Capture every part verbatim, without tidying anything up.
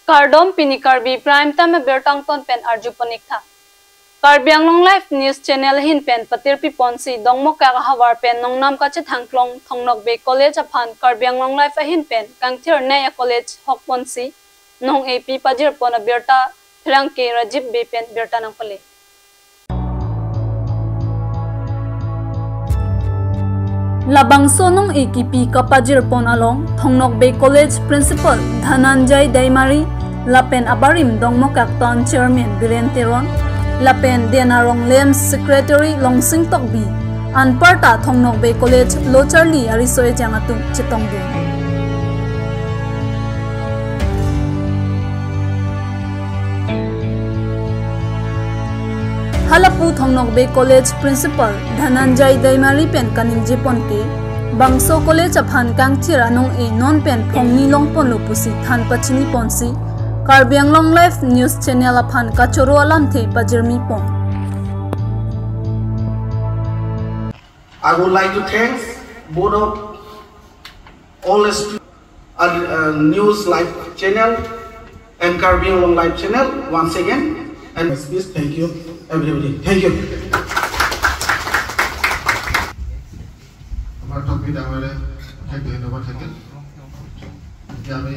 Kardom, pini Karbi Prime Time abirta angton pen arjupon ik tha. Karbi Anglong Live News Channel ahin pen patirpi ponsi Dongmukak ahavar pen nongnam kachethang klong Thong Nokbe College aphan Karbi Anglong Live ahin pen kangthir nei a college hok ponsi nong-epi pajirpon abirta pherangke Rajib Bey pen birta nangpale. Labangso nong-e kipi kapajirpon along Thong Nokbe College Principal Dhananjay Daimari lapen abarim Dongmukak Town Chairman Biren Teron lapen Denarong Lems Secretary Longsing Tokbi, anparta Thong Nokbe College locharli ariso ejang atum chetongdun. Halapu Thong Nokbe College Principal Dhananjay Daimari pen kaningjepon ke, bangso college aphan kangthir anong-e non pen phongni longponlo pusi than pachini ponsi Karbi Anglong Live News Channel aphan kachoro alamthe pajirmi pon. I would like to thanks both of all the stu-, uh, uh, news live channel and Karbi Anglong live channel once again. And please, thank you everybody. Thank you. আমাৰ টপি ডাঙৰে অশেষ ধন্যবাদ থাকিল। এতিয়া আমি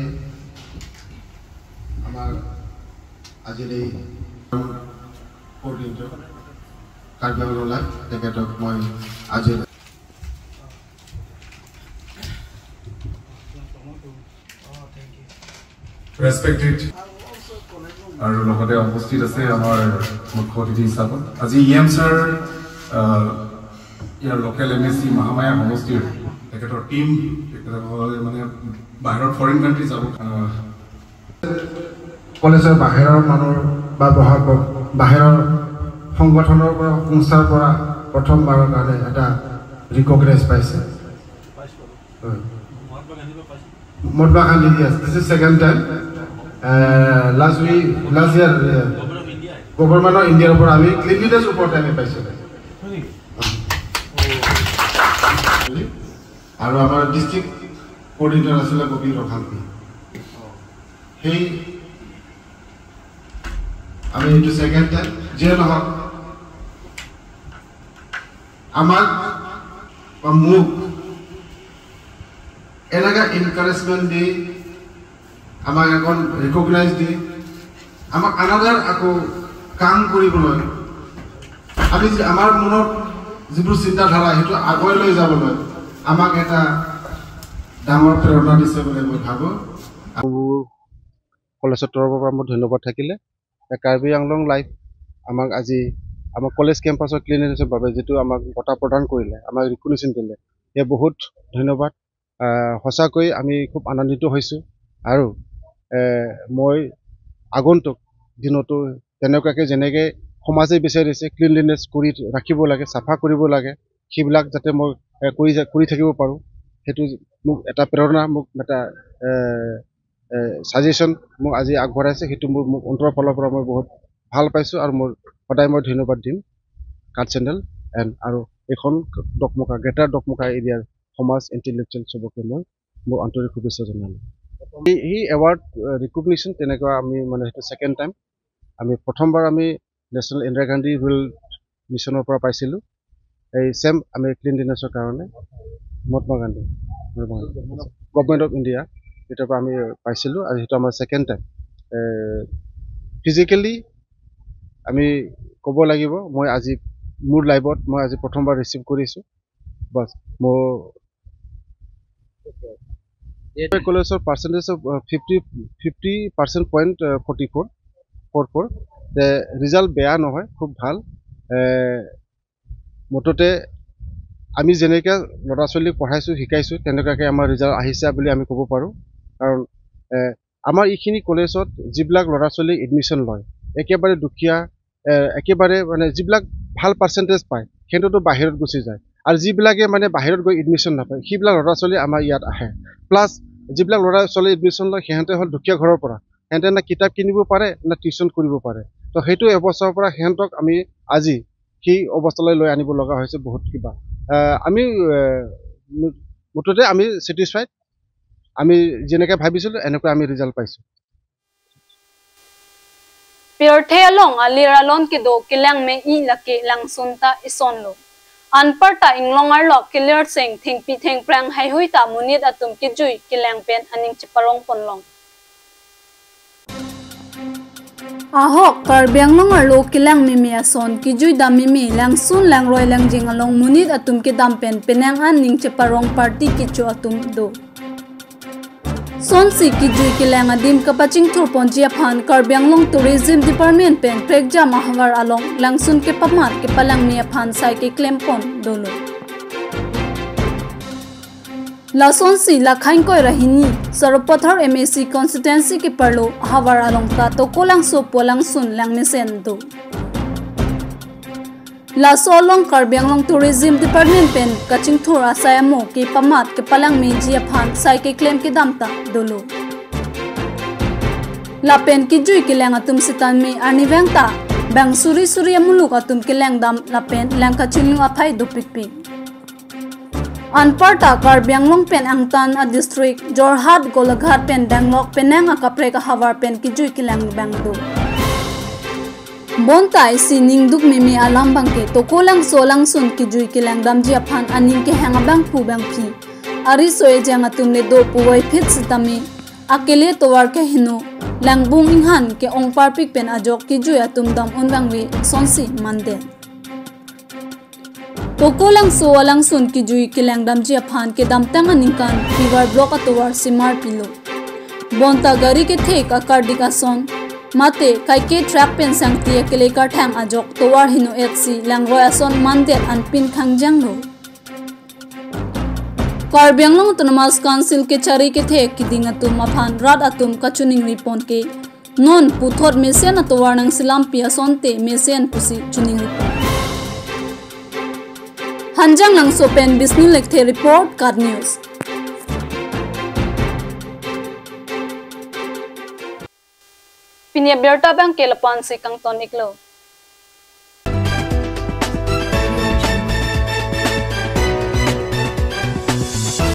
আমাৰ আজিৰ এই কোঅৰ্ডিনেটৰ কাৰ্বি আংলং লাইভ তেখেতক মই আজি ৰেচপেক্টেড আৰু লগতে উপস্থিত আছে আমাৰ মুখ্য অতিথি হিচাপত। আজি E M sir, ah, year local M A চি মহামায়া সমষ্টিৰ তেখেতৰ টিম, তেখেতসকলে মানে বাহিৰত ফৰেইন কাণ্ট্ৰি যাব। আহ, কলেজৰ বাহিৰৰ মানুহ বা বহা-, বাহিৰৰ সংগঠনৰ পৰা, সংস্থাৰ পৰা প্ৰথমবাৰৰ কাৰণে এটা ৰিকগনাইজ পাইছে। হয়। মহাত্মা Gandhi, yes, this is second time. Uh, last week, last year, uh, government of ইণ্ডিয়াৰ পৰা আমি ক্লিনলিনেছ ওপৰত আমি পাইছোঁ। আৰু আমাৰ ডিষ্ট্ৰিক্ট কোঅৰ্ডিনেটৰ আছিলে কবি ৰখাংপি। সেই আমি এইটো ছেকেণ্ড টাইম, যিয়ে নহওক, আমাক বা মোক এনেকা এনকাৰেজমেণ্ট দি, আমাক এখন ৰিকগনাইজ দি, আমাক আনাদাৰ আকৌ কাম কৰিবলৈ, আমি যি, আমাৰ মনত যিবোৰ চিন্তাধাৰা, সেইটো আগুৱাই লৈ যাবলৈ আমাক এটা ডাঙৰ প্ৰেৰণা দিছে বুলি মই ভাবোঁ। কলেজৰ তৰফৰ পৰা মোৰ ধন্যবাদ থাকিলে। এ, কাৰ্বি আংলং লাইভ আমাক আজি আমাৰ কলেজ কেম্পাছৰ ক্লিনলিনেছৰ বাবে যিটো আমাক বঁটা প্ৰদান কৰিলে, আমাক ৰিকগনিশ্যন দিলে, সেয়া বহুত ধন্যবাদ। আহ, সঁচাকৈ আমি খুব আনন্দিত হৈছোঁ আৰু, এ, মই আগন্তুক দিনতো তেনেকুৱাকৈ যেনেকৈ সমাজে বিচাৰিছে ক্লিনলিনেছ কৰি ৰাখিব লাগে, চাফা কৰিব লাগে, সেইবিলাক যাতে মই, এ, কৰি যা-, কৰি থাকিব পাৰোঁ, সেইটো মোক এটা প্ৰেৰণা, মোক এটা, এ, এ, ছাজেশ্যন মোক আজি আগবঢ়াইছে, সেইটো মোৰ, মোৰ অন্তৰৰ ফালৰ পৰা মই বহুত ভাল পাইছোঁ আৰু মোৰ সদায় মই ধন্যবাদ দিম কাৰ্ড চেনেল এণ্ড আৰু এইখন ডকমকা, গ্ৰেটাৰ ডকমকা এৰিয়াৰ সমাজ ইণ্টেলেকচুৱেল চবকে মই মোৰ আন্তৰিক শুভেচ্ছা জনালোঁ। এই, এই এৱাৰ্ড, এ, ৰিকগনিশ্যন তেনেকুৱা আমি মানে সেইটো ছেকেণ্ড টাইম। আমি প্ৰথমবাৰ আমি নেশ্যনেল ইন্দিৰা গান্ধী ৰুৰেল মিছনৰ পৰা পাইছিলোঁ। এই ছেম আমি ক্লিনলিনেছৰ কাৰণে মহাত্মা গান্ধী, গভৰ্ণমেণ্ট অফ ইণ্ডিয়া, সেইটোৰ পৰা আমি পাইছিলোঁ আৰু সেইটো আমাৰ ছেকেণ্ড টাইম। এ, ফিজিকেলি আমি ক'ব লাগিব, মই আজি মোৰ লাইফত মই আজি প্ৰথমবাৰ ৰিচিভ কৰিছোঁ। বাছ, মোৰ কলেজৰ পাৰ্চেণ্টেজ, আহ, ফিফটি, ফিফটি পাৰ্চেণ্ট পইণ্ট, আহ, ফৰ্টি ফ'ৰ, ফ'ৰ ফ'ৰ। তে ৰিজাল্ট বেয়া নহয়, খুব ভাল। এ, মুঠতে আমি যেনেকে ল'ৰা ছোৱালীক পঢ়াইছোঁ, শিকাইছোঁ, তেনেকুৱাকে আমাৰ ৰিজাল্ট আহিছে বুলি আমি ক'ব পাৰোঁ। কাৰণ, এ, আমাৰ এইখিনি কলেজত যিবিলাক ল'ৰা ছোৱালী এডমিশ্যন লয়, একেবাৰে দুখীয়া, এ, একেবাৰে মানে যিবিলাক ভাল পাৰ্চেণ্টেজ পায়, সিহঁততো বাহিৰত গুচি যায়। আৰু যিবিলাকে মানে বাহিৰত গৈ এডমিশ্যন নাপায়, সেইবিলাক ল'ৰা ছোৱালী আমাৰ ইয়াত আহে। প্লাছ যিবিলাক ল'ৰা ছোৱালী এডমিশ্যন লয়, সিহঁতে হ'ল দুখীয়া ঘৰৰ পৰা, সিহঁতে না কিতাপ কিনিব পাৰে, না টিউশ্যন কৰিব পাৰে। তো সেইটো অৱস্থাৰ পৰা সিহঁতক আমি আজি সেই অৱস্থালৈ লৈ আনিব লগা হৈছে বহুত কিবা। আহ, আমি, আহ, মু-, মুঠতে আমি ছেটিছফাইড, আমি যেনেকে ভাবিছিলোঁ, এনেকুৱা আমি ৰিজাল্ট পাইছোঁ। Pirthe along alir alon kedo kelang me-i lake langsun ta isonlo. Anparta inglong arlo kelir seng thengpi thengphrang haihui ta monit atum kejui kelang pen aning cheparong ponlong. Ahok Karbi Anglong arlo kelang meme ason kejui dam meme langsun langroi langjeng along monit atum kedam pen penang an ning cheparong party kecho atum do. Sonsi kejui kelang adim kapachingthur ponji aphan Karbi Anglong Tourism Department pen prekjam ahavar along langsun kepamat kepalang me aphan sai keklem pon dolo. Lasonsi lakha ingkoi ra hini Sarupathar M A C constituency keparlo ahavar along ta Tokolangso pu alangsun langmesen do. Laso along Karbi Anglong Tourism Department pen kachingthur asai amo kepamat kepalang meji aphan sai keklem kedam ta dolo. Lapen kejui kelang atum sitame arnivang ta bang suri suri amuluk atum kelang dam lapen lang kachinglu aphai dopikpik. Anparta Karbi Anglong pen angtan a district Jorhat, Golaghat pen danglok penang akaprek ahavar pen kejui kelang bang do. Bonta isi ningduk meme alam bangke Tokolangso langsun kejui kelang damji aphan aning kehang abangphu bangphi, ariso ejang atum le do puvoiphit sitame akele tovar keheno langbung inghan ke-ong parpik pen ajok kejui atum dam un bangve sonsi mandet. Tokolangso alangsun kejui kelang damji aphan kedamtang aningkan fever block atovar simar pilo. Bonta gari kethek akardik ason mate kaike truck pen sangti akele karthang ajok tovar heno etsi langroi ason mandet anpin khangjanglo. Karbi Anglong Autonomous Council kechari kethek kiding atum aphan rat atum kachiningri pon ke non puthot mesen atovar nangselampi asonte mesen pusi chiningri pon. Hanjanglangso pen Bisnu Lekthe report, KAT News. Pini abirta bangke lapu-ansi kangton iklo.